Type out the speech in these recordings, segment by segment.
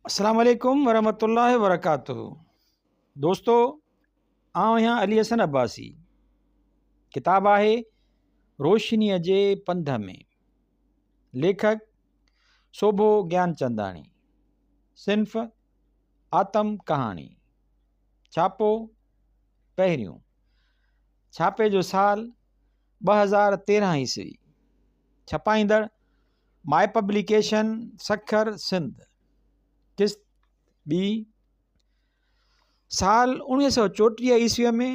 السلام عليڪم ورحمة الله وبرڪاته دوستو آئون آهيان علي حسن عباسي ڪتاب آهي روشنيء جي پنڌ ۾ ليکڪ سوڀو گيانچنداڻي صنف آتم ڪهاڻي ڇاپو پهريون ڇاپي جو سال 2013 عيسوي ڇپائيندڙ ماء پبليڪيشن سکر سنڌ قسط ٻي سال 1934 عيسويء ۾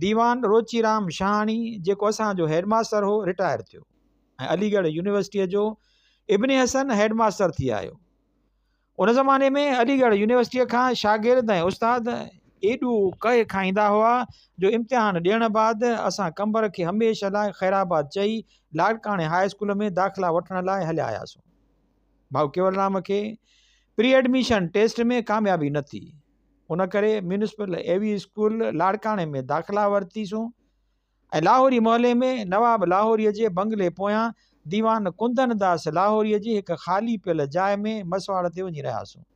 ديوان روچيرام شاهاڻي جيڪو اسان جو هيڊ ماستر هو رٽائر ٿيو ۽ علي ڳڙهه يونيورسٽيء جو ابن حسن هيڊ ماستر ٿي آيو. ان زماني ۾ علي ڳڙهه يونيورسٽيء کان شاگرد ۽ استاد ايڏو ڪهه کائيندا هئا جو امتحان ڏيڻ بعد اسان قمبر کي هميشه لاء خيرآباد چئي لاڙڪاڻي هاء اسڪول ۾ داخلا وٺڻ لاء هليا آياسون. ڀائو ڪيولرام کي پري ايڊميشن ٽيسٽ ۾ ڪاميابي نه ٿي. ان ڪري ميونسپل اي وي اسڪول لاڙڪاڻي ۾ داخلا ورتيسون. ۽ لاهوري محلي ۾ نواب لاهوريء جي بنگلي پويان ديوان ڪندن داس لاهوريء جي هڪ خالي پيل جاء ۾ مسواڙ تي وڃي رهياسون.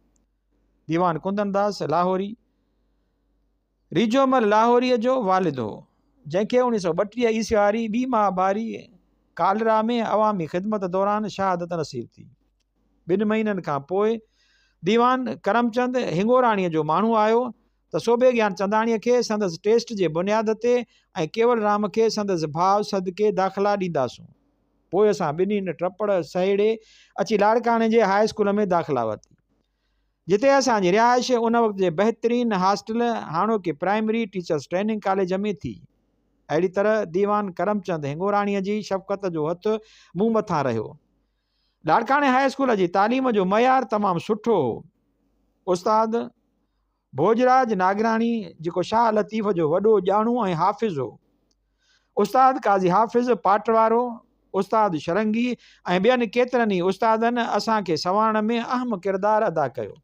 ديوان ڪندن داس لاهوري، ريجهومل لاهوريء جو والد هو، جنهن کي 1932 عيسوي واري ٻي مهاڀاري ڪالرا ۾ عوامي خدمت دوران شهادت نصيب ٿي. ٻن مهينن کان پوء ديوان ڪرمچند هنگوراڻيء جو ماڻهو آيو ته سوڀي گيانچنداڻيء کي سندس ٽيسٽ جي بنياد تي ۽ ڪيول رام کي سندس ڀاء صدقي داخلا ڏينداسون. پوء اسان ٻنهين ٽپڙ سهيڙي اچي لاڙڪاڻي جي هاء اسڪول ۾ داخلا ورتي. جتي اسان جي رهائش ان وقت جي بهترين هاسٽل هاڻوڪي پرائمري ٽيچرس ٽريننگ ڪاليج ۾ ٿي. اهڙي طرح ديوان ڪرمچند هنگوراڻيء جي شفقت جو هٿ مون مٿان رهيو. لاڙڪاڻي هاء اسڪول جي تعليم جو معيار تمام سٺو هو. استاد ڀوڄراج ناگراڻي جيڪو شاهه لطيف جو وڏو ڄاڻو ۽ حافظ هو. استاد قاضي حافظ پاٽ وارو، استاد شرنگي ۽ ٻين ڪيترن ئي استادن اسان کي سنوارڻ ۾ اهم ڪردار ادا ڪيو.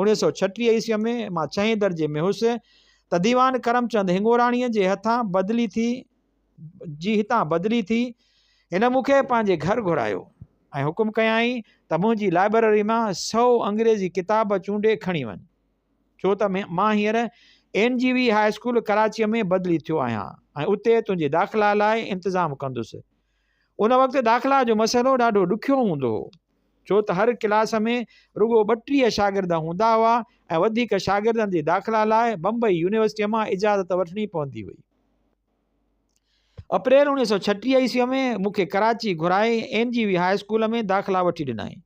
1936 عيسويء ۾ مان ڇهين درجي ۾ هيس ته ديوان ڪرمچند هنگوراڻيء جي هٿان بدلي ٿي جي هتان بدلي ٿي. هن مون کي پنهنجي گهر گهرايو ۽ حڪم ڪيائين ته منهنجي لائبرري مان سئو انگريزي ڪتاب چونڊي کڻي وڃ، ڇو ته مان هينئر اين جي وي هاء اسڪول ڪراچيء ۾ بدلي ٿيو آهيان ۽ اتي تنهنجي داخلا لاء انتظام ڪندس. ان وقت داخلا جو مسئلو ڏاڍو ڏکيو هوندو هو. ڇو ته هر ڪلاس ۾ رڳو 32 شاگرد هوندا هئا ۽ وڌيڪ شاگردن جي داخلا لاء بمبئي يونيورسٽيء مان اجازت وٺڻي پوندي هئي. اپريل 1936 عيسويء ۾ مون کي ڪراچي گهرائي اين جي وي هاء اسڪول ۾ داخلا وٺي ڏنائين،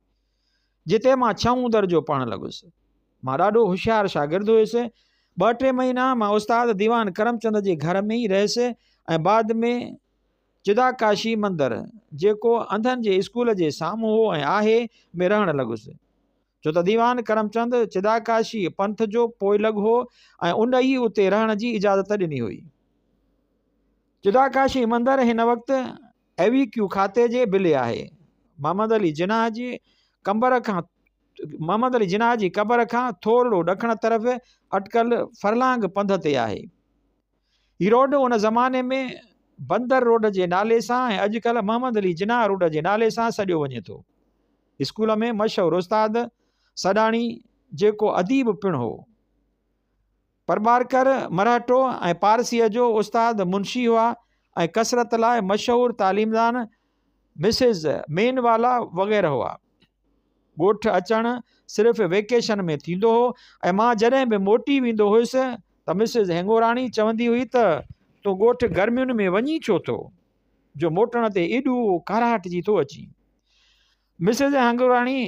جتي مان ڇهون درجو پڙهڻ لڳس. مان ڏاڍو هوشيار شاگرد هيس. ٻه ٽي مهينا مان استاد ديوان ڪرمچند جي گهر ۾ ئي رهيس ۽ بعد ۾ چداڪاشي مندر، جيڪو انڌن جي اسڪول جي سامهون هو ۽ آهي، ۾ رهڻ لڳس. ڇو ته ديوان ڪرمچند چداڪاشي پنٿ جو پوئلڳ هو ۽ ان ئي اتي رهڻ جي اجازت ڏني هئي. چداڪاشي مندر هن وقت ايويڪيو کاتي جي بلي آهي. محمد علي جناح جي قمبر کان محمد علي جناح جي قبر کان ٿورڙو ڏکڻ طرف اٽڪل فرلانگ پنڌ تي آهي. هي روڊ ان زماني ۾ بندر روڊ جي نالي سان ۽ اڄڪلهه محمد علي جناح روڊ جي نالي سان سڏيو وڃي ٿو. اسڪول ۾ مشهور استاد سڏاڻي جيڪو اديب پڻ هو. پرٻارڪر مرهٽو ۽ پارسيء جو استاد منشي هئا ۽ ڪثرت لاء مشهور تعليمدان مسز مين والا وغيره هئا. ڳوٺ اچڻ صرف ويڪيشن ۾ ٿيندو هو ۽ مان جڏهن به موٽي ويندو هيس ته مسز هنگوراڻي چوندي هئي ته تون ڳوٺ گرمين ۾ وڃين ڇو ٿو جو موٽڻ تي ايڏو ڪاراٽجي ٿو اچين. مسز هنگوراڻي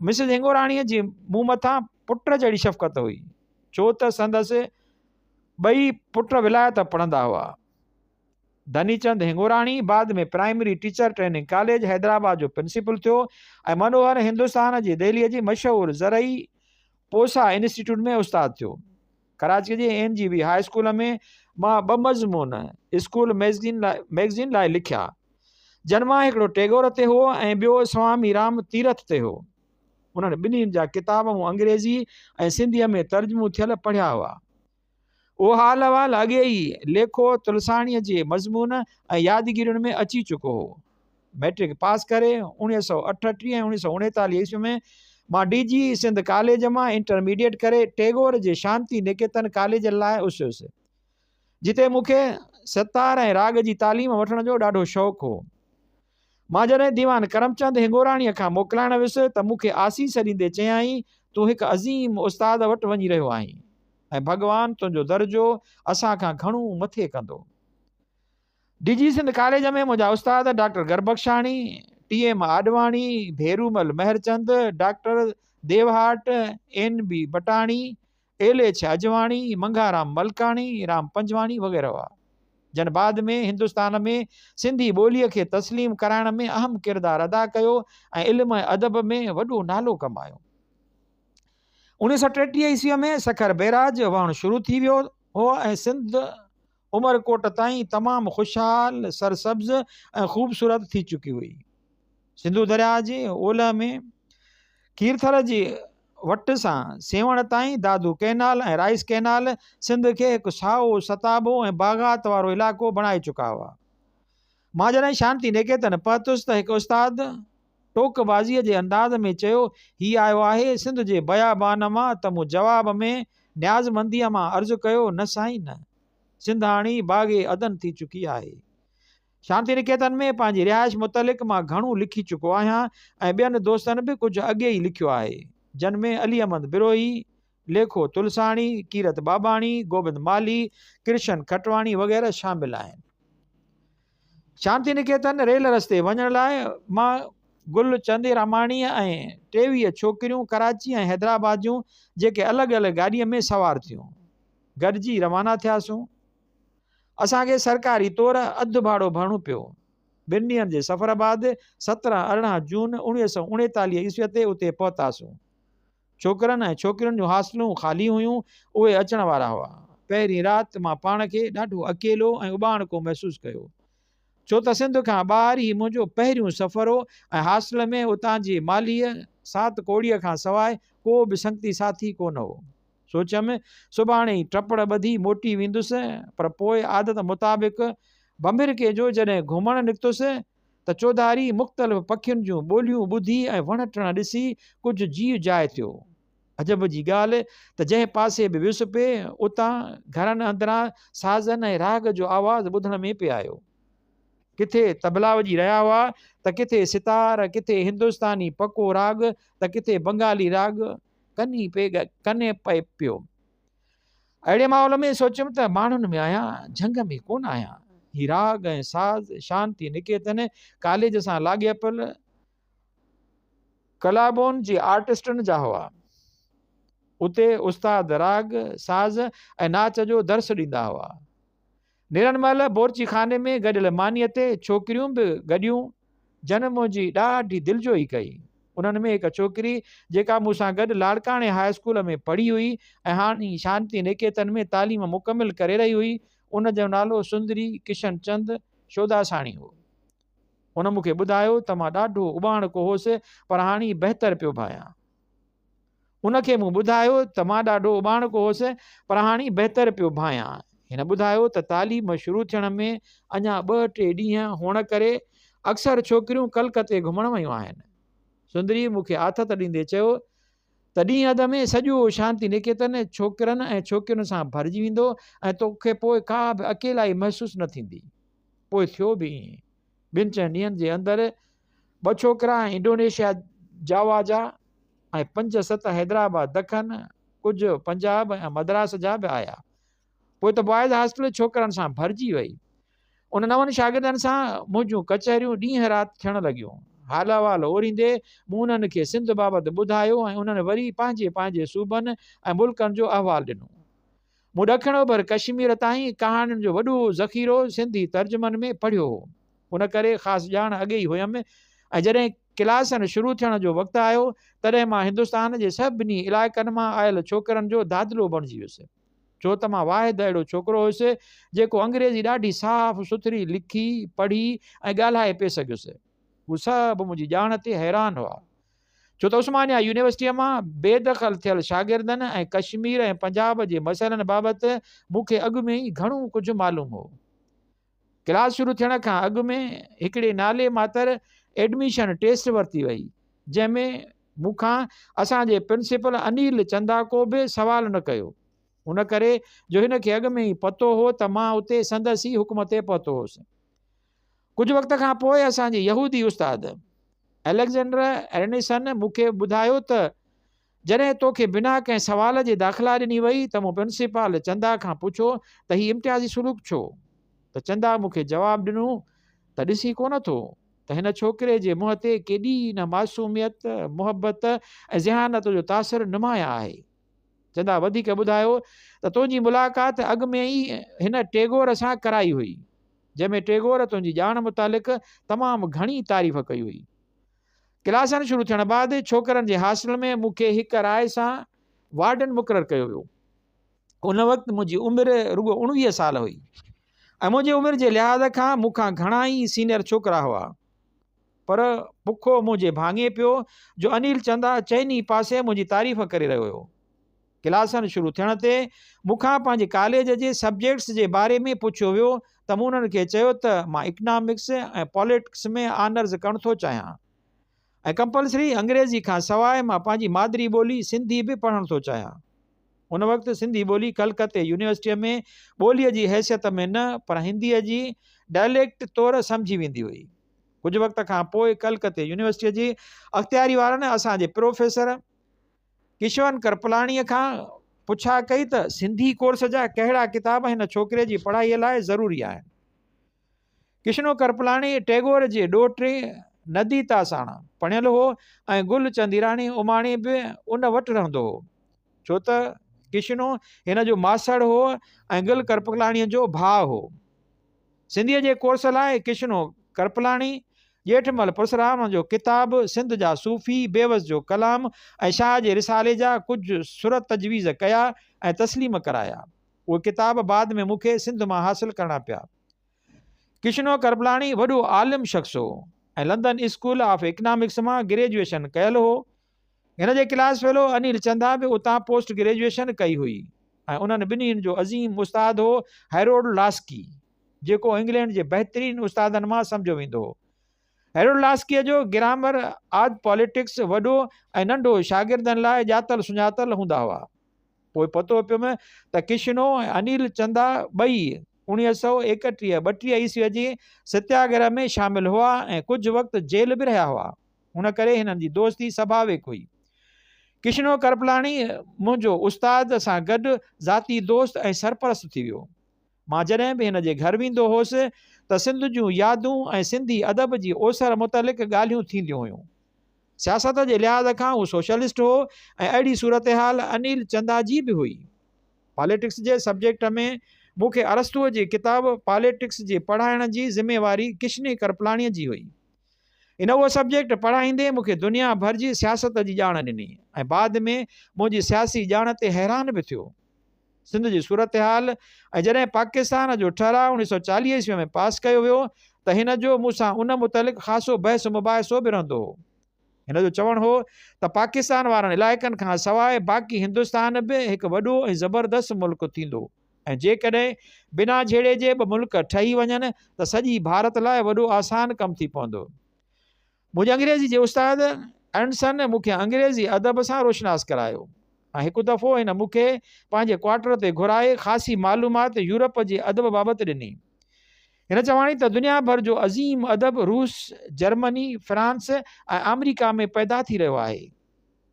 مسز هنگوراڻيء جي مون مٿان پٽ جهڙي شفقت هئي ڇو ته سندس ٻئي پٽ ولايت پڙهندا هئا. ڌنيچند هنگوراڻي بعد ۾ primary teacher training college Hyderabad جو پرنسپل ٿيو ۽ منوهر هندستان جي دهليء جي مشهور زرعي پوسا انسٽيٽيوٽ ۾ استاد ٿيو. ڪراچيء جي اين جي وي هاء اسڪول ۾ مان ٻه مضمون اسڪول مئگزين لاء لکيا، جن مان هڪڙو ٽيگور تي هو ۽ ٻيو سوامي رام تيرٿ تي هو. انهن ٻنهي جا ڪتاب مون انگريزي ۽ سنڌيء ۾ ترجمو ٿيل پڙهيا هئا. اهو حال احوال اڳي ئي ليکو تلساڻيء جي مضمون ۽ يادگيرين ۾ اچي چڪو هو. مئٽرڪ پاس ڪري 1938 ۽ 1939 عيسوي ۾ مان ڊي جي سنڌ ڪاليج مان انٽرميڊيٽ ڪري ٽيگور جي شانتي نڪيتن ڪاليج لاء اسيس، جتي مون کي ستار ۽ راڳ جي تعليم وٺڻ جو ڏاڍو شوق هو. مان جڏهن ديوان ڪرمچند هنگوراڻيء کان موڪلائڻ ويس ته مون کي آسيس ڏيندي چيائين، تون هڪ عظيم استاد وٽ وڃي رهيو آهين ۽ ڀڳوان تنهنجو درجو اسان کان گهڻو مٿي ڪندو. ڊي جي سنڌ ڪاليج ۾ منهنجا استاد doctor Gurbakhshani, T M Advani, Bherumal Mehrchand, doctor Deohat, N B Batani, L H Ajwani, Mangharam Malkani, Ram Panjwani وغيره هئا، جن بعد ۾ هندستان ۾ سنڌي ٻوليء کي تسليم ڪرائڻ ۾ اهم ڪردار ادا ڪيو ۽ علم ۽ ادب ۾ وڏو نالو ڪمايو. 1933 عيسويء ۾ سکر بئراج وهڻ شروع ٿي ويو هو ۽ سنڌ عمرڪوٽ تائين تمام خوشحال، سرسبز ۽ خوبصورت ٿي چڪي هئي. سنڌو درياهه جي اولهه ۾ کيرٿر جي وٽ سان سيوهڻ تائين Dadu canal ۽ rice canal Sindh کي هڪ سائو، ستابو ۽ باغات وارو علائقو بڻائي چڪا هئا. مان جڏهن شانتي نڪيتن پهتس ته هڪ استاد ٽوڪ بازيء جي انداز ۾ چيو، هي آيو آهي سنڌ جي بيابان مان ته مون جواب ۾ نيازمنديء مان عرض ڪيو، نه سائين نه. سنڌ هاڻي باغ عدن ٿي چڪي آهي. شانتي نڪيتن ۾ پنهنجي رهائش متعلق مان گهڻو لکي چڪو آهيان ۽ ٻين دوستن به ڪجهه اڳي ئي لکيو آهي، جن ۾ علي احمد بروهي، ليکو تلساڻي، ڪيرت ٻاٻاڻي، گوبند مالهي، ڪرشن کٽواڻي وغيره شامل آهن. شانتي نڪيتن ريل رستي وڃڻ لاء مان گل چنديراماڻيء ۽ 23 ڇوڪريون ڪراچي ۽ حيدرآباد جون جيڪي الڳ الڳ گاڏيء ۾ سوار ٿيون. گڏجي روانا ٿياسون. اسان کي سرڪاري طور اڌ ڀاڙو ڀرڻو پيو. ٻن ڏينهن جي سفر بعد 17 18 جون 1939 عيسويء تي اتي پهتاسون. ڇوڪرن ۽ ڇوڪرين جون هاسٽلون خالي هيون، اهي اچڻ وارا هئا. پهرين رات مان پاڻ کي ڏاڍو اڪيلو ۽ اٻاڻڪو محسوس ڪيو. ڇو ته سنڌ کان ٻاهر هي منهنجو پهريون سفر هو ۽ هاسٽل ۾ اتان جي مالهيء سات ڪوڙيء کان سواء ڪو به سنگتي ساٿي ڪونه هو. سوچيم، سڀاڻي ئي ٽپڙ ٻڌي موٽي ويندس، پر پوء عادت مطابق ڀنڀرڪي جو جڏهن گهمڻ نڪتس ته چوڌاري مختلف پکين جون ٻوليون ٻڌي ۽ وڻ ٽڻ ڏسي ڪجهه جيء جاء ٿيو. عجب جي ڳالهه ته جنهن پاسي به ويس پئي، اتان گهرن اندران سازن ۽ راڳ جو آواز ٻڌڻ ۾ پئي آيو. ڪٿي طبلا وڄي رهيا هئا ته ڪٿي ستار، ڪٿي هندستاني پڪو راڳ ته ڪٿي بنگالي راڳ ڪني پئي پيو. اهڙي ماحول ۾ سوچيم ته ماڻهن ۾ آهيان، جهنگ ۾ ڪونه آهيان. هي راڳ ۽ ساز شانتي نڪيتن ڪاليج سان لاڳاپيل ڪلابون جي آرٽسٽن جا هئا. اتي استاد راڳ، ساز ۽ ناچ جو درس ڏيندا هئا. نيرن مهل بورچي خاني ۾ گڏيل مانيء تي ڇوڪريون به گڏيون، جن منهنجي ڏاڍي دلجوئي ڪئي. انهن ۾ هڪ ڇوڪري، جيڪا مون سان گڏ لاڙڪاڻي هاء اسڪول ۾ پڙهي هئي ۽ هاڻي شانتي نڪيتن ۾ تعليم مڪمل ڪري رهي هئي، ان جو نالو سندري ڪشن چند شوداساڻي هو. هن مون کي ٻڌايو ته مان ڏاڍو اٻاڻڪو هوس، پر هاڻي بهتر پيو ڀانيان. ان کي مون ٻڌايو ته مان ڏاڍو اٻاڻڪو هوس پر هاڻي بهتر پيو ڀانيان. هن ٻڌايو ته تعليم شروع ٿيڻ ۾ اڃا ٻه ٽي ڏينهن هئڻ ڪري اڪثر ڇوڪريون ڪلڪتي گهمڻ ويون آهن. سندري مون کي آٿت ڏيندي چيو ته ڏينهن اڌ ۾ سڄو شانتي نڪيتن ڇوڪرن ۽ ڇوڪرين سان ڀرجي ويندو ۽ توکي پوء ڪا به اڪيلائي محسوس نه ٿيندي. پوء ٿيو به ائين. ٻن چئن ڏينهن جي اندر ٻه ڇوڪرا انڊونيشيا جاوا جا ۽ پنج ست حيدرآباد دکن، ڪجهه پنجاب ۽ مدراس جا به آيا. پوء ته بوائز هاسٽل ڇوڪرن سان ڀرجي وئي. ان نون شاگردن سان منهنجون ڪچهريون ڏينهن رات ٿيڻ لڳيون. حال احوال اوريندي مون انهن کي سنڌ بابت ٻڌايو ۽ انهن وري پنهنجي پنهنجي صوبن ۽ ملڪن جو احوال ڏنو. مون ڏکڻ اوڀر ڪشمير تائين ڪهاڻين جو وڏو ذخيرو سنڌي ترجمن ۾ پڙهيو هو. ان ڪري خاص ڄاڻ اڳي ئي هيم ۽ جڏهن ڪلاسن شروع ٿيڻ جو وقت آيو، تڏهن مان هندستان جي سڀني علائقن مان آيل ڇوڪرن جو دادلو بڻجي ويس. ڇو ته مان واحد اهڙو ڇوڪرو هيس، جيڪو انگريزي ڏاڍي صاف سٿري لکي، پڙهي ۽ ڳالهائي پئي سگهيس. هو سڀ منهنجي ڄاڻ تي حيران هئا. ڇو ته عثمانيه يونيورسٽيء مان بي دخل ٿيل شاگردن ۽ ڪشمير ۽ پنجاب جي مسئلن بابت مون کي اڳ ۾ ئي گهڻو ڪجهه معلوم هو. ڪلاس شروع ٿيڻ کان اڳ ۾ هڪڙي نالي ماتر ايڊميشن ٽيسٽ ورتي وئي، جنهن ۾ مون کان اسان جي پرنسپل انيل چندا ڪو به سوال نه ڪيو. ان ڪري جو هن کي اڳ ۾ ئي پتو هو ته مان اتي سندس ئي حڪم تي پهتو هوس. ڪجهه وقت کان پوء اسان جي يهودي استاد اليگزينڊر ارنيسن مون کي ٻڌايو ته جڏهن توکي بنا ڪنهن سوال جي داخلا ڏني وئي ته مون پرنسپال چندا کان پڇيو ته هي امتيازي سلوڪ ڇو؟ ته چندا مون کي جواب ڏنو ته ڏسين ڪونه ٿو ته هن ڇوڪري جي منهن تي ڪيڏي نه معصوميت، محبت ۽ ذهانت جو تاثر نمايان آهي. چندا وڌيڪ ٻڌايو ته تنهنجي ملاقات اڳ ۾ ئي هن ٽيگور سان ڪرائي هئي، جنهن ۾ ٽيگور تنهنجي ڄاڻ متعلق تمام گهڻي تعريف ڪئي هئي. ڪلاسن شروع ٿيڻ بعد ڇوڪرن جي هاسٽل ۾ مون کي هڪ راء سان وارڊن مقرر ڪيو ويو. ان وقت منهنجي عمر رڳو 19 سال هئي ۽ منهنجي عمر جي لحاظ کان مون کان گهڻا ئي سينئر ڇوڪرا هئا. پر پکو منهنجي ڀاڱي پيو جو انيل چندا چئني پاسي منهنجي تعريف ڪري رهيو هيو. ڪلاسن شروع ٿيڻ تي مون کان پنهنجي ڪاليج جي سبجيڪٽس جي باري ۾ پڇيو ويو ته مون انهن کي چيو ته مان اڪنامڪس ۽ پاليٽڪس ۾ آنرز ڪرڻ ٿو چاهيان ۽ ڪمپلسري انگريزي کان سواء مان پنهنجي مادري ٻولي سنڌي به پڙهڻ ٿو چاهيان. ان وقت سنڌي ٻولي ڪلڪتي يونيورسٽيء ۾ ٻوليء جي حيثيت ۾ نه پر هنديء جي ڊائليڪٽ طور سمجهي ويندي هئي. ڪجهه وقت کان پوء ڪلڪتي يونيورسٽيء جي اختياري وارن اسان جي پروفيسر ڪشون ڪرپلاڻيء کان پڇا ڪئي ته سنڌي ڪورس جا ڪهڙا ڪتاب هن ڇوڪري جي پڙهائيء لاء ضروري آهن. ڪشنو ڪرپلاڻي ٽئگور جي ڏوهٽي نديتا ساڻ پڻيل هو ۽ گل چنديراڻي اماڻي به ان وٽ رهندو هو، ڇو ته ڪشنو هن جو ماسڙ هو ۽ گل ڪرپلاڻيء جو ڀاء هو. سنڌيء جي ڪورس لاء ڪشنو ڪرپلاڻي، ڄيٺمل پرسرام جو ڪتاب سنڌ جا صوفي، بيوس جو ڪلام ۽ شاهه جي رسالي جا ڪجهه سر تجويز ڪيا ۽ تسليم ڪرايا. اهي ڪتاب بعد ۾ مون کي سنڌ مان حاصل ڪرڻا پيا. ڪشنو ڪرپلاڻي وڏو عالم شخص هو ۽ لندن اسڪول آف اڪنامڪس مان گريجوئيشن ڪيل هو. هن جي ڪلاس فيلو انيل چندا به اتان پوسٽ گريجوئيشن ڪئي هئي ۽ انهن ٻنهين جو عظيم استاد هو هيروڊ لاسڪي، جيڪو انگلينڊ جي بهترين استادن مان سمجهيو ويندو هو. هيروڊ لاسڪيء جو گرامر آد پاليٽڪس وڏو ۽ ننڍو شاگردن لاء ڄاتل سڃاتل هوندا هئا. پوء پتو پيم ته ڪشنو ۽ انيل چندا ٻئي 1931 32 عيسويء جي ستياگرهه ۾ شامل هئا ۽ ڪجهه وقت جيل به رهيا هئا. ان ڪري هنن جي دوستي سڀاويڪ هئي. ڪشنو ڪرپلاڻي منهنجو استاد سان گڏ ذاتي دوست ۽ سرپرست ٿي ويو. مان جڏهن به هن جي گهر ويندو هوس ته سنڌ جون يادون ۽ سنڌي ادب جي اوسر متعلق ڳالهيون ٿينديون هيون. سياست جي لحاظ کان هو سوشلسٽ هو ۽ اهڙي صورتحال انيل چندا جي به هئي. پاليٽڪس جي سبجيڪٽ ۾ مون کي ارسطوء جي ڪتاب پاليٽڪس جي پڙهائڻ جي ذميواري ڪشني ڪرپلاڻيء جي هئي. هن اهو سبجيڪٽ پڙهائيندي مون کي دنيا ڀر جي سياست جي ڄاڻ ڏني ۽ بعد ۾ منهنجي سياسي ڄاڻ تي حيران به ٿيو. سنڌ جي صورتحال ۽ جڏهن پاڪستان جو ٺهراء 1940 عيسوي ۾ پاس ڪيو ويو ته هن جو مون سان ان متعلق خاصو بحث مباحثو به رهندو هو. هن جو چوڻ هو ته پاڪستان وارن علائقن کان سواء باقي هندستان به هڪ وڏو ۽ زبردست ملڪ ٿيندو. ۽ جيڪڏهن بنا جهيڙي جي ٻه ملڪ ٺهي وڃن ته سڄي ڀارت لاء وڏو آسان ڪم ٿي پوندو. منهنجي انگريزي جي استاد ارنسن مون کي انگريزي ادب سان روشناس ڪرايو ۽ هڪ دفعو هن مون کي پنهنجي ڪوارٽر تي گهرائي خاصي معلومات يورپ جي ادب بابت ڏني. هن چواڻي ته دنيا ڀر جو عظيم ادب روس، جرمني، فرانس ۽ آمريڪا ۾ پيدا ٿي رهيو آهي.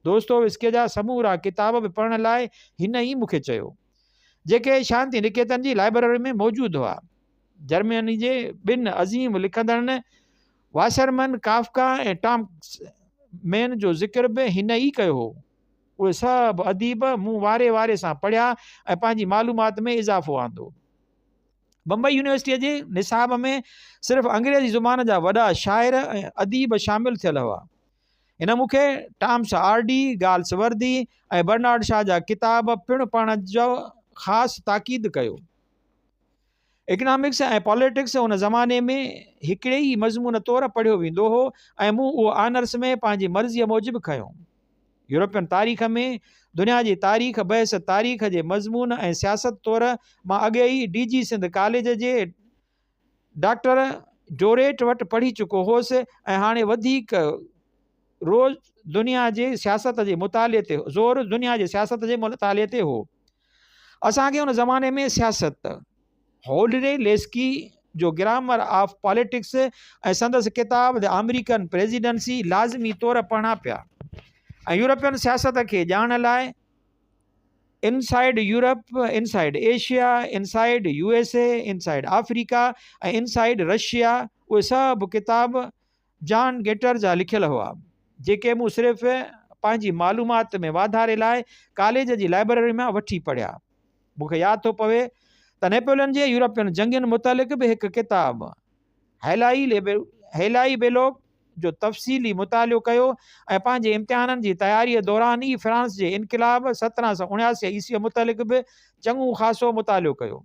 دوستووسڪيء جا سمورا ڪتاب به پڙهڻ لاء هن ئي مون کي چيو، جيڪي شانتي نڪيتن جي لائبرري ۾ موجود هئا. جرمني جي ٻن عظيم لکندڙن واسرمن ڪافڪا ۽ ٽامس مين جو ذڪر به هن ئي ڪيو هو. اهي سڀ اديب مون واري واري سان پڙهيا ۽ پنهنجي معلومات ۾ اضافو آندو. بمبئي يونيورسٽيء جي نصاب ۾ صرف انگريزي زبان جا وڏا شاعر ۽ اديب شامل ٿيل هئا. هن مون کي Thomas Hardy, Galsworthy ۽ Bernard Shaw جا ڪتاب پڻ پڙهڻ جو خاص تاڪيد ڪيو. اڪنامڪس ۽ پاليٽڪس ان زماني ۾ هڪڙي ئي مضمون طور پڙهيو ويندو هو ۽ مون اهو آنرس ۾ پنهنجي مرضيء موجب کنيو. يورپين تاريخ ۾ دنيا جي تاريخ بحث تاريخ جي مضمون ۽ سياست طور مان اڳي ئي ڊي جي سنڌ ڪاليج جي ڊاڪٽر ڊوريٽ وٽ پڙهي چڪو هوس ۽ هاڻي وڌيڪ روز دنيا جي سياست جي مطالعي تي زور دنيا جي سياست جي مطالعي تي هو. اسان کي ان زماني ۾ سياست، هولري ليسڪي جو گرامر آف پاليٽڪس ۽ سندس ڪتاب the American presidency لازمي طور پڙهڻا پيا ۽ يورپين سياست کي ڄاڻڻ لاء inside Europe, inside Asia, inside U S A, inside Africa ۽ inside Russia اهي سڀ ڪتاب جان گيٽر جا لکيل هئا، جيڪي مون صرف پنهنجي معلومات ۾ واڌاري لاء ڪاليج جي لائبريري مان وٺي پڙهيا. مون کي ياد ٿو پوي ته نيپولين جي يورپين جنگين متعلق به هڪ ڪتاب هيلائي بيلوڪ جو تفصيلي مطالعو ڪيو ۽ پنهنجي امتحانن جي تياريء دوران ئي فرانس جي انقلاب 1779 عيسويء متعلق به چڱو خاصو مطالعو ڪيو.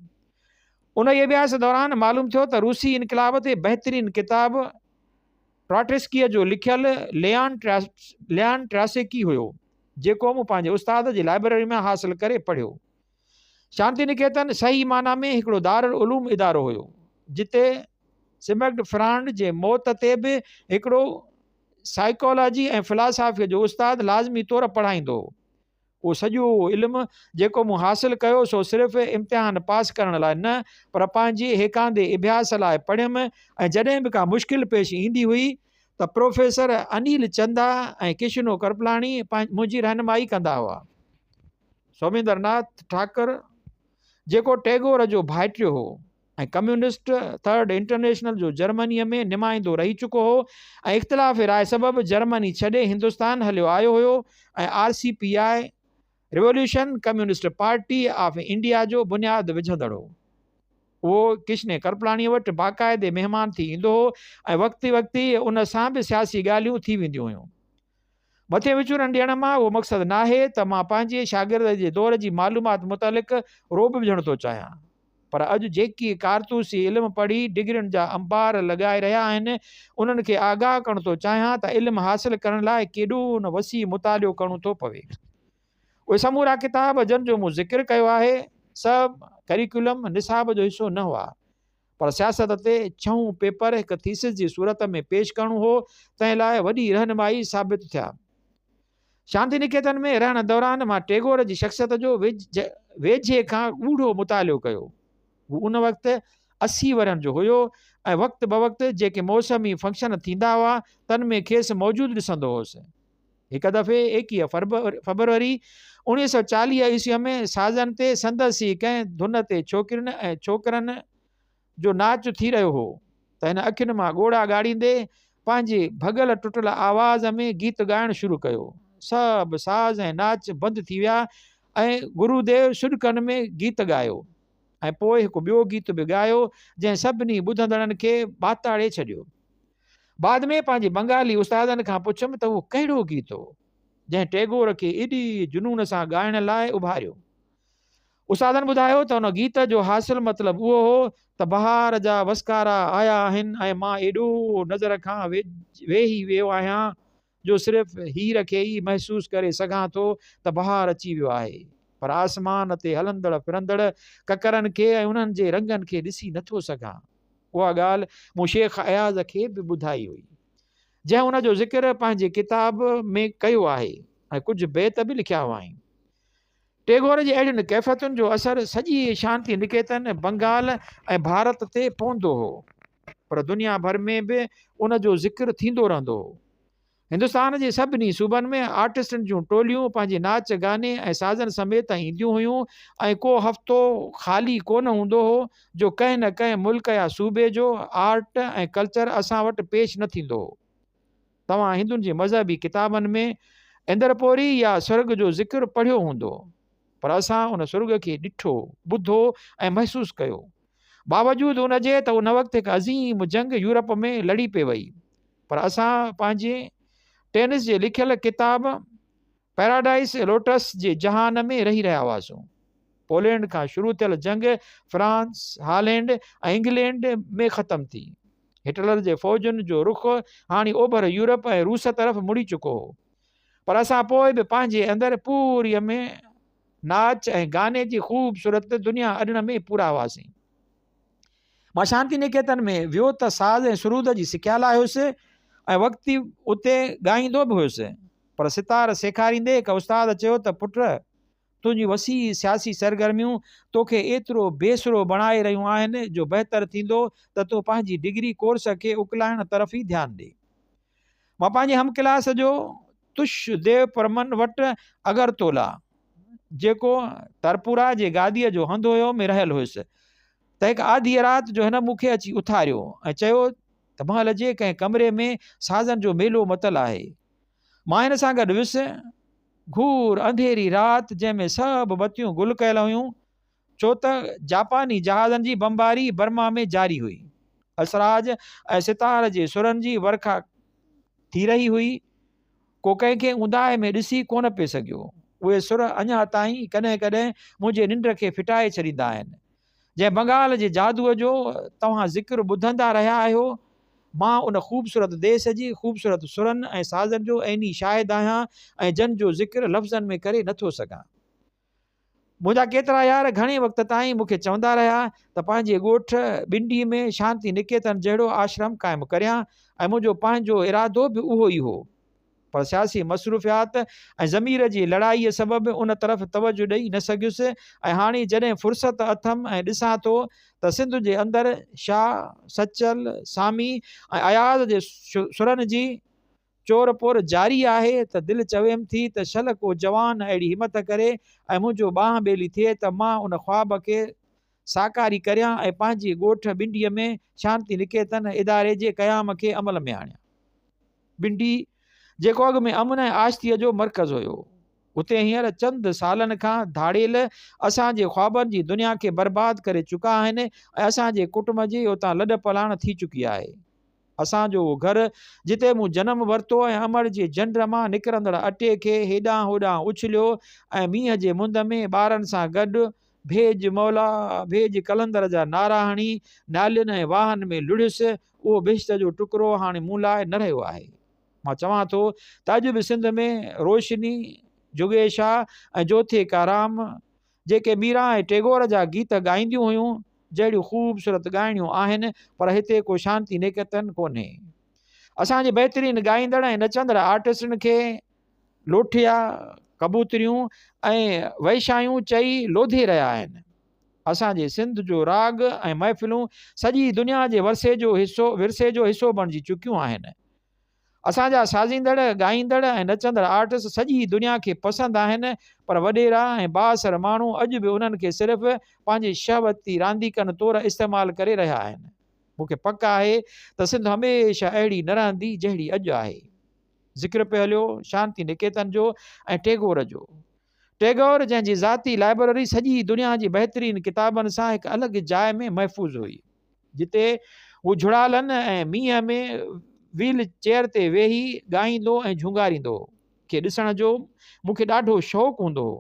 انهيء اڀياس دوران معلوم ٿيو ته روسي انقلاب تي بهترين ڪتاب ٽراٽسڪيء جو لکيل ليان ٽراسڪي هيو، جيڪو مون پنهنجي استاد جي لائبريري مان حاصل ڪري پڙهيو. شانتي نڪيتن صحيح معنيٰ ۾ هڪڙو دارالعلوم ادارو هيو، جتي سمگڊ فرانڊ جي موت تي به هڪڙو سائيڪالاجي ۽ فلاسافيء جو استاد لازمي طور پڙهائيندو هو. اهو سڄو علم جيڪو مون حاصل ڪيو سو صرف امتحان پاس ڪرڻ لاء نه پر پنهنجي هيڪاندي اڀياس لاء پڙهيم ۽ جڏهن به ڪا مشڪل پيش ايندي هئي ته پروفيسر انيل چندا ۽ ڪشنو ڪرپلاڻي منهنجي رهنمائي ڪندا هئا. سوميندر ناٿ ٺاڪر جيڪو ٽئگور جو ڀائٽيو هو ۽ ڪميونسٽ ٿرڊ انٽرنيشنل جو جرمنيء ۾ نمائندو رهي چڪو هو ۽ اختلاف راء سبب جرمني ڇڏي هندستان هليو آيو هيو ۽ R C P I, revolution communist party of India, جو بنياد وجهندڙ هو. اهو ڪشني ڪرپلاڻيء وٽ باقاعدي مهمان ٿي ايندو هو ۽ وقتي وقتي ان سان به سياسي ڳالهيون ٿي وينديون هيون. مٿين وچورن ڏيڻ مان اهو مقصد ناهي ته مان پنهنجي شاگردي جي دور جي معلومات متعلق رعب وجهڻ ٿو چاهيان، پر اڄ جيڪي ڪارتوسي علم پڙهي ڊگرين جا انبار لڳائي رهيا آهن، انهن کي آگاهه ڪرڻ ٿو چاهيان ته علم حاصل ڪرڻ لاء ڪيڏو نه وسيع مطالعو ڪرڻو ٿو پوي. اهي سمورا ڪتاب جن جو مون ذڪر ڪيو آهي، سڀ ڪريڪيولم، نصاب، جو حصو نه هئا. پر سياست تي ڇهون پيپر هڪ ٿيسز جي صورت ۾ پيش ڪرڻو هو، تنهن لاء وڏي رهنمائي ثابت ٿيا. شانتي نڪيتن ۾ رهڻ دوران مان ٽيگور جي شخصيت جو ويجهي کان ڳوڙهو مطالعو ڪيو. هو ان وقت 80 ورهين جو هيو ۽ وقت بوقت جيڪي موسمي فنڪشن ٿيندا هئا، تن ۾ کيس موجود ڏسندو هوس. هڪ دفعي 21 فبروري 1940 عيسويء ۾ سازن تي سندس ئي ڪنهن ڌن تي ڇوڪرين ۽ ڇوڪرن جو ناچ ٿي رهيو هو ته هن اکين مان ڳوڙها ڳاڙيندي پنهنجي ڀڳل ٽٽل آواز ۾ گيت ڳائڻ شروع ڪيو. سڀ ساز ۽ ناچ بند ٿي ويا ۽ گروديو سڏڪن ۾ گيت ڳايو ۽ پوء هڪ ٻيو گيت به ڳايو جنهن سڀني ٻڌندڙن کي ٻاتاڙي ڇڏيو. بعد ۾ پنهنجي بنگالي استادن کان پڇيم ته اهو ڪهڙو گيت هو، جنهن ٽيگور کي ايڏي جنون سان ڳائڻ لاء اڀاريو. استادن ٻڌايو ته ان گيت جو حاصل مطلب اهو هو ته بهار جا وسڪارا آيا آهن ۽ مان ايڏو نظر کان ويهي ويو آهيان جو صرف هير کي ئي محسوس ڪري سگهان ٿو ته بهار اچي ويو آهي، پر آسمان تي هلندڙ ڦرندڙ ڪڪرن کي ۽ انهن جي رنگن کي ڏسي نٿو سگهان. اها ڳالهه مون شيخ اياز کي به ٻڌائي هئي، جنهن ان جو ذڪر پنهنجي ڪتاب ۾ ڪيو آهي ۽ ڪجهه بيت به لکيا هئائين. ٽيگور جي اهڙين ڪيفيتن جو اثر سڄي شانتي نڪيتن، بنگال ۽ ڀارت تي پوندو هو، پر دنيا ڀر ۾ به ان جو ذڪر ٿيندو رهندو هو. هندستان جي سڀني صوبن ۾ آرٽسٽن جون ٽوليون پنهنجي ناچ گاني ۽ سازن سميت اينديون هيون ۽ ڪو هفتو خالي ڪونه هوندو هو جو ڪنهن نه ڪنهن ملڪ يا صوبي جو آرٽ ۽ ڪلچر اسان وٽ پيش نه ٿيندو هو. توهان هندن جي مذهبي ڪتابن ۾ اندرپوري يا سرڳ جو ذڪر پڙهيو هوندو، پر اسان ان سرڳ کي ڏٺو، ٻڌو ۽ محسوس ڪيو. باوجود ان جي ته ان وقت هڪ عظيم جنگ يورپ ۾ لڙي پئي وئي، پر اسان پنهنجي ٽينس جي لکيل ڪتاب پيراڊائيس لوٽس جي جهان ۾ رهي رهيا هئاسون. پولينڊ کان شروع ٿيل جنگ فرانس، هالينڊ ۽ انگلينڊ ۾ ختم ٿي. هٽلر جي فوجن جو رخ هاڻي اوڀر يورپ ۽ روس طرف مڙي چڪو هو. پر اسان پوء به پنهنجي اندر پوريء ۾ ناچ ۽ گاني جي خوبصورت دنيا اڏڻ ۾ پورا هئاسين. مان شانتي نڪيتن ۾ ويو ته ساز ۽ سرود جي سکيا لاء هيس ۽ وقتي اتي ڳائيندو به هيس. پر ستار سيکاريندي هڪ استاد چيو ته پٽ! تنهنجون وسيع سياسي سرگرميون توکي ايترو بي سرو بڻائي رهيون آهن جو بهتر ٿيندو ته تون پنهنجي ڊگري ڪورس کي اڪلائڻ طرف ئي ڌيان ڏي. مان پنهنجي هم ڪلاس جو تش ديو پرمن وٽ اگرتولا، جيڪو ترپورا جي گاديء جو هنڌ هيو، ۾ رهيل هيس ته هڪ آڌيء رات جو هن مون کي اچي اٿاريو ۽ چيو ته محل جي ڪنهن ڪمري ۾ سازن جو ميلو متل آهي. مان هن سان گڏ ويس. گهور انڌيري رات جنهن ۾ سڀ بتيون گل ڪيل هيون، ڇو ته جاپاني جهازن جي بمباري برما ۾ جاري هئي. اسراج ۽ ستار جي سرن جي ورکا ٿي رهي هئي. ڪو ڪنهن کي اونداهي ۾ ڏسي ڪونه پئي سگهيو. اهي سر اڃا تائين ڪڏهن ڪڏهن منهنجي ننڊ کي ڦٽائي ڇڏيندا آهن. جنهن بنگال جي جادوء جو توهان ذڪر ٻڌندا رهيا آهيو، مان ان خوبصورت ديس جي خوبصورت سرن ۽ سازن جو عيني شاهد آهيان ۽ جن جو ذڪر لفظن ۾ ڪري نٿو سگهان. منهنجا ڪيترا يار گهڻي وقت تائين مون کي چوندا رهيا ته پنهنجي ڳوٺ ٻنڊي ۾ شانتي نڪيتن جهڙو آشرم قائم ڪريان ۽ منهنجو پنهنجو ارادو به اهو ئي هو. پر سياسي مصروفيات ۽ ضمير جي لڙائيء سبب ان طرف توجهه ڏئي نه سگهيس ۽ هاڻي جڏهن فرصت اٿم ۽ ڏسان ٿو ته سنڌ جي اندر شاهه، سچل، سامي ۽ اياز جي سرن جي چور پور جاري آهي ته دل چويم ٿي ته شل ڪو جوان اهڙي همت ڪري ۽ منهنجو ٻانهن ٻيلي ٿئي ته مان ان خواب کي ساڪاري ڪريان ۽ پنهنجي ڳوٺ ٻنڊيء ۾ شانتي نڪيتن اداري جي قيام کي عمل ۾ آڻيان. ٻنڊي، جيڪو اڳ ۾ امن ۽ آشتيء جو مرڪز هيو، اتي هينئر چند سالن کان ڌاڙيل اسان جي خوابن جي دنيا کي برباد ڪري چڪا آهن ۽ اسان جي ڪٽنب جي اتان لڏ پلاڻ ٿي چڪي آهي. اسان جو اهو گهر، جتي مون جنم ورتو ۽ امڙ جي جنڊ مان نڪرندڙ اٽي کي هيڏانهن هوڏانهن اڇليو ۽ مينهن جي مند ۾ ٻارن سان گڏ ڀيڄ مولا ڀيڄ قلندر جا نعرا هڻي نالين ۽ واهن ۾ لڙهيس، اهو بهشت جو ٽڪرو هاڻي مون لاء نه رهيو آهي. مان چوان ٿو ته اڄ به سنڌ ۾ روشني، جوڳيشا ۽ جوٿي ڪارام جيڪي ميران ۽ ٽيگور جا گيت ڳائينديون هيون، جهڙيون خوبصورت ڳائڻيون آهن، پر هتي ڪو شانتي نيڪيتن ڪونهي. اسان جي بهترين ڳائيندڙ ۽ نچندڙ آرٽسٽن کي لوٺيا، ڪبوتريون ۽ وئشايون چئي لوڌي رهيا آهن. اسان جي سنڌ جو راڳ ۽ محفلون سڄي دنيا جي ورثي جو حصو ورثي جو حصو بڻجي چڪيون آهن. اسان جا سازيندڙ، ڳائيندڙ ۽ نچندڙ آرٽسٽ سڄي دنيا کي پسند آهن پر وڏيرا ۽ بااثر ماڻهو اڄ به انهن کي صرف پنهنجي شهوتي رانديڪن طور استعمال ڪري رهيا آهن. مون کي پڪ آهي ته سنڌ هميشه اهڙي نه رهندي جهڙي اڄ آهي. ذڪر پيو هليو شانتي نڪيتن جو ۽ ٽيگور جو. ٽيگور جنهن جي ذاتي لائبرري سڄي دنيا جي بهترين ڪتابن سان هڪ الڳ جاء ۾ محفوظ هئي، جتي هو جهڙالن ۽ مينهن ۾ ويل چيئر تي ويهي ڳائيندو ۽ جهونگاريندو هو، کي ڏسڻ جو مون کي ڏاڍو شوق هوندو هو.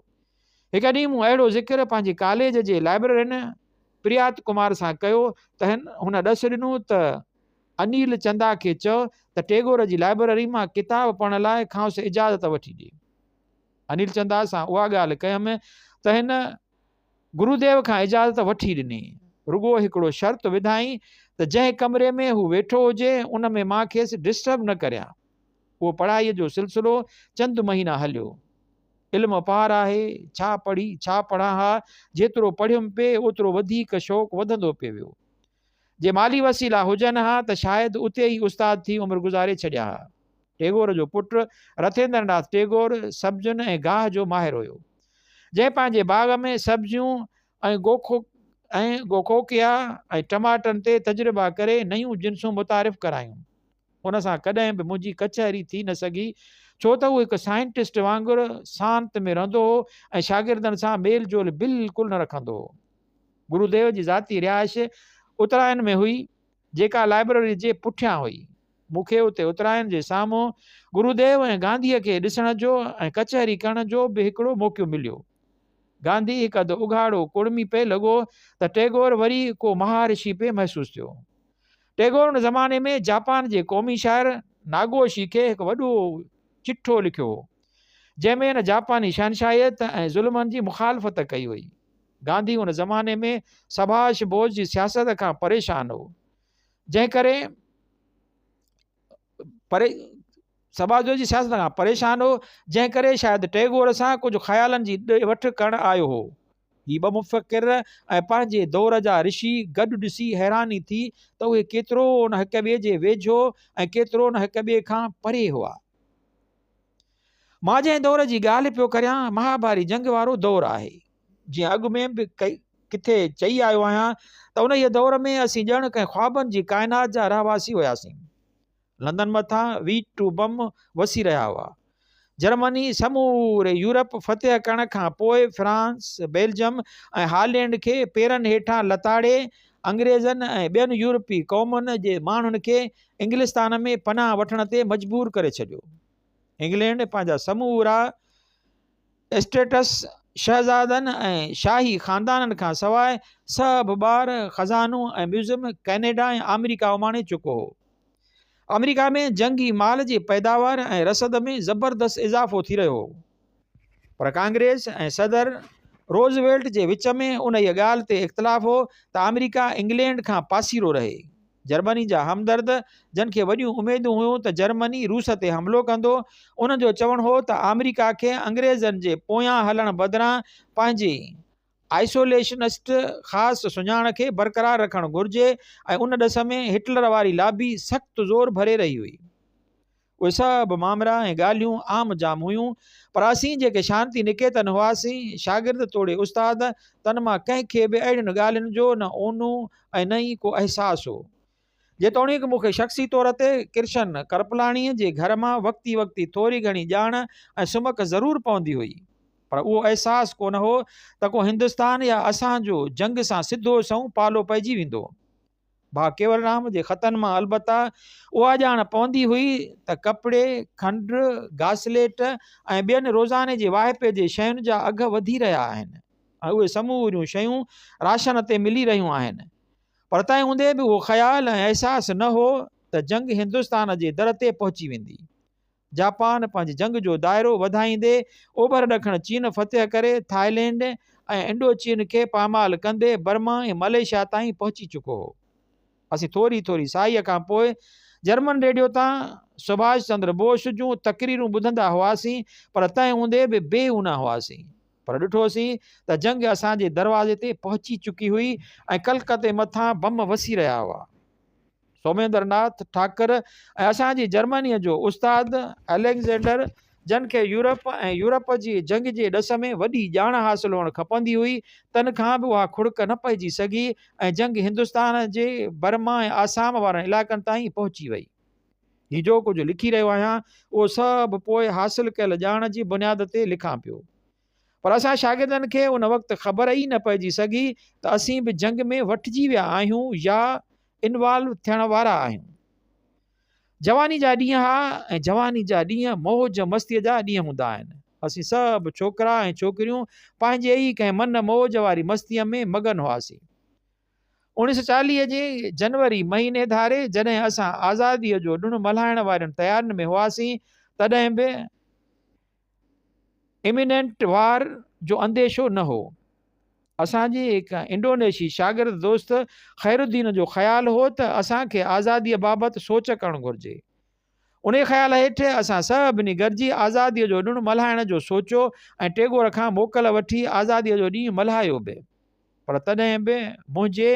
هڪ ڏينهن مون اهڙو ذڪر پنهنجي ڪاليج جي لائبررين پريات ڪمار سان ڪيو ته هن ڏس ڏنو ته انيل چندا کي چئو ته ٽيگور جي لائبرري مان ڪتاب پڙهڻ لاء کانئس اجازت وٺي ڏي. انيل چندا سان اها ڳالهه ڪيم ته هن گروديو کان اجازت وٺي ڏني. رڳو هڪڙو شرط وڌائين ته جنهن ڪمري ۾ هو ويٺو هجي ان ۾ مان کيس ڊسٽرب نه ڪريان. اهو پڙهائيء جو سلسلو چند مهينا هليو. علم اپار آهي، ڇا پڙهي ڇا پڙهان ها، جيترو پڙهيم پئي اوترو وڌيڪ شوق وڌندو پئي ويو. جي مالي وسيلا هجن ها ته شايد اتي ئي استاد ٿي عمر گذاري ڇڏيان ها. ٽيگور جو پٽ رٿيندر ناٿ ٽيگور سبزين ۽ گاهه جو ماهر هيو. جنهن پنهنجي باغ ۾ سبزيون ۽ ۽ گوکوڪيا ۽ ٽماٽن تي تجربا ڪري نيون جنسون متعارف ڪرايون. ان سان ڪڏهن به منهنجي ڪچهري ٿي نه سگهي ڇو ته هو هڪ سائنٽسٽ وانگر سانت ۾ رهندو هو ۽ شاگردن سان ميل جول بلڪل نه رکندو هو. گروديو جي ذاتي رهائش اترائن ۾ هئي، جيڪا لائبرري جي پٺيان هئي. مون کي اتي اترائن جي سامهون گروديو ۽ گانڌيء کي ڏسڻ جو ۽ ڪچهري ڪرڻ جو به هڪڙو موقعو مليو. گانڌي هڪ اڌ اگهاڙو ڪڙمي پئي لڳو ته ٽيگور وري ڪو مهارشي پئي محسوس ٿيو. ٽيگور ان زماني ۾ جاپان جي قومي شاعر ناگوشي کي هڪ وڏو چٺو لکيو هو، جنهن ۾ هن جاپاني شهنشاهيت ۽ ظلمن جي مخالفت ڪئي هئي. گانڌي ان زماني ۾ سڀاش بوس جي سياست کان پريشان هو، جنهن ڪري پري سڀاش جي سياست کان پريشان هو، جنهن ڪري شايد ٽئگور سان ڪجهه خيالن جي ڏي وٺ ڪرڻ آيو هو. هي ٻه مفڪر ۽ پنهنجي دور جا رشي گڏ ڏسي حيراني ٿي ته اهي ڪيترو نه هڪ ٻئي جي ويجهو ۽ ڪيترو نه هڪ ٻئي کان پري هئا. مان جنهن دور جي ڳالهه پيو ڪريان، مهاڀاري جنگ وارو دور آهي. جيئن اڳ ۾ به ڪٿي چئي آيو آهيان ته انهيء دور ۾ اسين ڄڻ ڪنهن خوابن جي ڪائنات جا رهواسي هياسين. لندن مٿان وي ٽو بم وسي رهيا هئا. جرمني سموري يورپ فتح ڪرڻ کان پوء فرانس، بيلجم ۽ هالينڊ کي پيرن هيٺان لتاڙي انگريزن ۽ ٻين يورپي قومن جي ماڻهن کي انگلستان ۾ پناهه وٺڻ تي مجبور ڪري ڇڏيو. انگلينڊ پنهنجا سمورا اسٽيٽس، شهزادن ۽ شاهي خاندانن کان سواء سڀ ٻار، خزانو ۽ ميوزم ڪئنيڊا ۽ آمريڪا اماڻي چڪو هو. آمريڪا ۾ جنگي مال جي پيداوار ۽ رسد ۾ زبردست اضافو ٿي رهيو هو. پر ڪانگريس ۽ صدر روزويلٽ جي وچ ۾ انهيء ڳالهه تي اختلاف هو ته آمريڪا انگلينڊ کان پاسيرو رهي. جرمني جا همدرد، جن کي وڏيون اميدون هيون ته جرمني روس تي حملو ڪندو، انهن جو چوڻ هو ته آمريڪا کي انگريزن جي پويان هلڻ بدران پنهنجي آئسوليشنسٽ خاص سڃاڻ کي برقرار رکڻ گهرجي ۽ ان ڏس ۾ هٽلر واري لابي سخت زور ڀري رهي هئي. اهي سڀ مامرا ۽ ڳالهيون عام جام هيون، پر اسين جيڪي شانتي نڪيتن هئاسين، شاگرد توڙي استاد، تن مان ڪنهن کي به اهڙين ڳالهين جو نه اونو ۽ نه ئي ڪو احساس هو. جيتوڻيڪ مون کي شخصي طور تي ڪرشن ڪرپلاڻيء جي گهر مان وقتي وقتي ٿوري گهڻي ڄاڻ ۽ سمڪ ضرور پوندي هئي، پر اهو احساس ڪونه هو ته ڪو هندستان يا اسان جو جنگ سان سڌو سنئون پالو پئجي ويندو. ڀاء ڪيولرام جي خطن مان البته اها ڄاڻ پوندي هئي ته ڪپڙي، کنڊ، گاسليٽ ۽ ٻين روزاني جي واهپي جي شين جا اگهه وڌي رهيا آهن ۽ اهي سموريون شيون راشن تي ملي رهيون آهن. پر تنهن هوندي به اهو خيال ۽ احساس نه هو ته جنگ هندستان جي در تي پهچي ويندي. جاپان پنهنجي جنگ جو دائرو وڌائيندي اوڀر ڏکڻ چين فتح ڪري ٿائلينڊ ۽ انڊو چين کي پامال ڪندي برما ۽ ملائيشيا تائين پهچي چڪو هو. اسين ٿوري ٿوري ساهيء کان پوء جرمن ريڊيو تان سڀاش چندر بوش جون تقريرون ٻڌندا هئاسين پر تنهن هوندي به بي اونها هئاسين. پر ڏٺوسين ته جنگ اسان جي دروازي تي پهچي چڪي هئي ۽ ڪلڪتي مٿان بم وسي رهيا هئا. سوميندر ناٿ ٺاڪر ۽ اسان جي جرمنيء جو استاد اليگزينڊر، جن کي يورپ ۽ يورپ جي جنگ جي ڏس ۾ وڏي ڄاڻ حاصل هئڻ کپندي هئي، تن کان به اها کڙڪ نه پئجي سگهي ۽ جنگ هندستان جي برما ۽ آسام وارن علائقن تائين پهچي وئي. هي جو ڪجهه لکي رهيو آهيان، اهو سڀ پوء حاصل ڪيل ڄاڻ جي بنياد تي لکان پيو. پر اسان شاگردن کي ان وقت خبر ئي نه پئجي سگهي ته اسين به جنگ ۾ وٺجي ويا آهيون يا انوالو ٿيڻ وارا آهيون. جواني جا ڏينهن ها ۽ جواني جا ڏينهن موج مستيء جا ڏينهن هوندا آهن. اسين سڀ ڇوڪرا ۽ ڇوڪريون پنهنجي ئي ڪنهن من موج واري مستيء ۾ مگن هئاسين. 1940 جي جنوري مهيني ڌاري جڏهن اسان آزاديء جو ڏڻ ملهائڻ وارين تيارين ۾ هئاسين تڏهن به Imminent War جو انديشو نه هو. اسان جي هڪ انڊونيشي شاگرد دوست خيرالدين جو خيال هو ته اسان کي آزاديء بابت سوچ ڪرڻ گهرجي. انهيء خيال هيٺ اسان سڀني گڏجي آزاديء جو ڏڻ ملهائڻ جو سوچيو ۽ ٽيگور کان موڪل وٺي آزاديء جو ڏينهن ملهايو به. پر تڏهن به منهنجي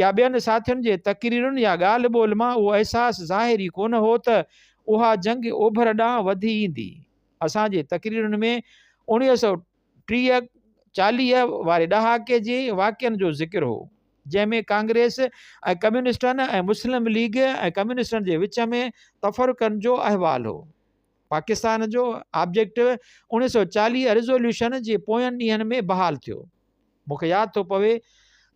يا ٻين ساٿين جي تقريرن يا ڳالهه ٻولهه مان اهو احساس ظاهر ئي ڪونه هو ته اها جنگ اوڀر ڏانهن وڌي ايندي. اسان جي تقريرن ۾ 1930 40 واري ڏهاڪي جي واقعن جو ذڪر هو، جنهن ۾ ڪانگريس ۽ ڪميونسٽن ۽ مسلم ليگ ۽ ڪميونسٽن جي وچ ۾ تفرقن جو احوال هو. پاڪستان جو آبجيڪٽو 1940 ريزوليوشن جي پوين ڏينهن ۾ بحال ٿيو. مون کي ياد ٿو پوي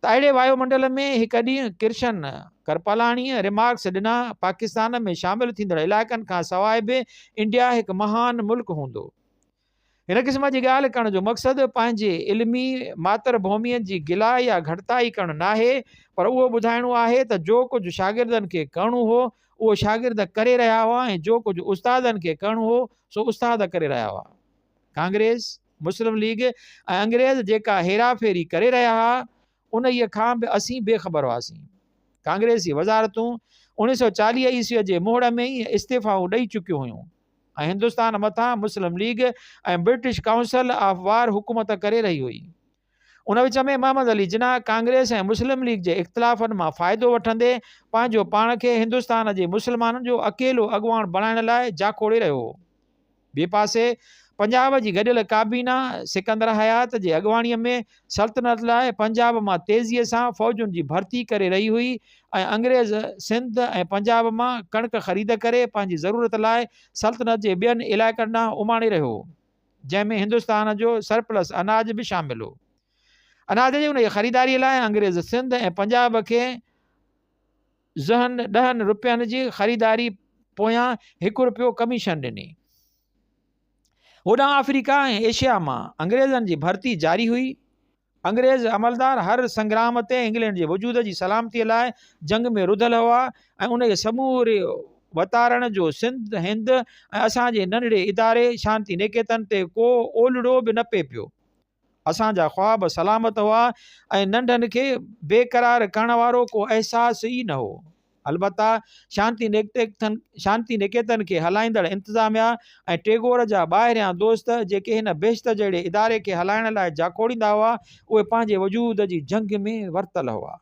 ته اهڙي وايو منڊل ۾ هڪ ڏينهن ڪرشن ڪرپالاڻيء ريمارڪس ڏنا، پاڪستان ۾ شامل ٿيندڙ علائقن کان سواء به انڊيا هڪ مهان ملڪ هوندو. هن قسم جي ڳالهه ڪرڻ جو مقصد پنهنجي علمي ماتر ڀوميء جي گلا يا گهٽتائي ڪرڻ ناهي، پر اهو ٻڌائڻو آهي ته جو ڪجهه شاگردن کي ڪرڻو هو، اهو شاگرد ڪري رهيا هئا ۽ جو ڪجهه استادن کي ڪرڻو هو، سو استاد ڪري رهيا هئا. ڪانگريس، مسلم ليگ ۽ انگريز جيڪا هيرا ڦيري ڪري رهيا ها، انهيء کان به اسين بي خبر هئاسين. ڪانگريسي وزارتون 1940 عيسويء جي مهڙ ۾ ئي استعيفائون ڏئي چڪيون هيون ۽ هندستان مٿان Muslim League ۽ British Council of War حڪومت ڪري رهي هئي. ان وچ ۾ محمد علي جناح ڪانگريس ۽ مسلم ليگ جي اختلافن مان فائدو وٺندي پنهنجو پاڻ کي هندستان جي مسلمانن جو اڪيلو اڳواڻ بڻائڻ لاء جاکوڙي رهيو هو. ٻئي پاسي پنجاب جي گڏيل ڪابينا سڪندر حيات جي اڳواڻيء ۾ سلطنت لاء پنجاب مان تيزيء سان فوجن جي ڀرتي ڪري رهي هئي ۽ انگريز سنڌ ۽ پنجاب مان ڪڻڪ خريد ڪري پنهنجي ضرورت لاء سلطنت جي ٻين علائقن ڏانهن اماڻي رهيو هو. جنهن ۾ هندستان جو سرپلس اناج به شامل هو. اناج جي انهيء خريداريء لاء انگريز سنڌ ۽ پنجاب کي ذهن ڏهن رپين جي خريداري پويان هڪ رپيو ڪميشن ڏني. هوڏانهن آفريڪا ۽ ايشيا مان انگريزن جي ڀرتي جاري هئي. انگريز عملدار هر سنگرام تي انگلينڊ جي وجود جي سلامتيء لاء جنگ ۾ رڌل هئا ۽ انهيء سموري وتارڻ جو سنڌ، هند ۽ اسان جي ننڍڙي اداري شانتي نيڪيتن تي ڪو اولڙو به نه پئي پيو. اسان جا خواب سلامت هئا ۽ ننڍن کي بيقرار ڪرڻ وارو ڪو احساس ئي نه هو. البته شانتي شانتي نڪيتن کي هلائيندڙ انتظاميا ۽ ٽيگور جا ٻاهريان دوست جيڪي هن بهشت جهڙي اداري کي هلائڻ لاء جاکوڙيندا هئا، اهي پنهنجي وجود جي جنگ ۾ ورتل هئا.